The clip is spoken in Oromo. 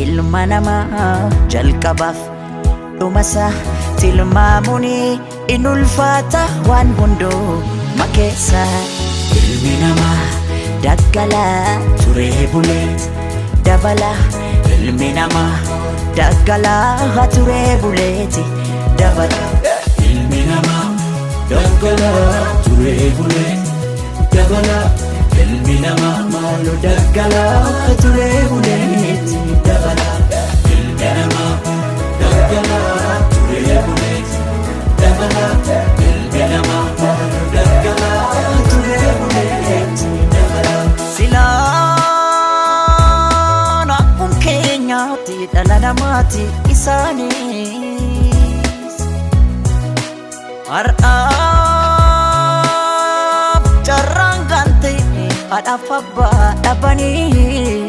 Ilma namaa jalqabaaf dhumasaa tilmaamuun in ulfaata waan hunduma keessa. Ilmi namaa daggalaa turee buleet dabala. Ilmi namaa daggalaa turee buleeti dabala. Ilmi namaa daggalaa turee bulee dabala. Ilmi namaa maaloo daggalaa turee buleeti dabala. Ilmi namaa daggalaa turee buleeti dabala. Ilmi namaa maaloo daggalaa turee buleeti dabala. Silaan akkum keenyaatti dhala namaati isaanis. Har'aaf carraan kan ta'e haadhaaf abbaa dhabaniis.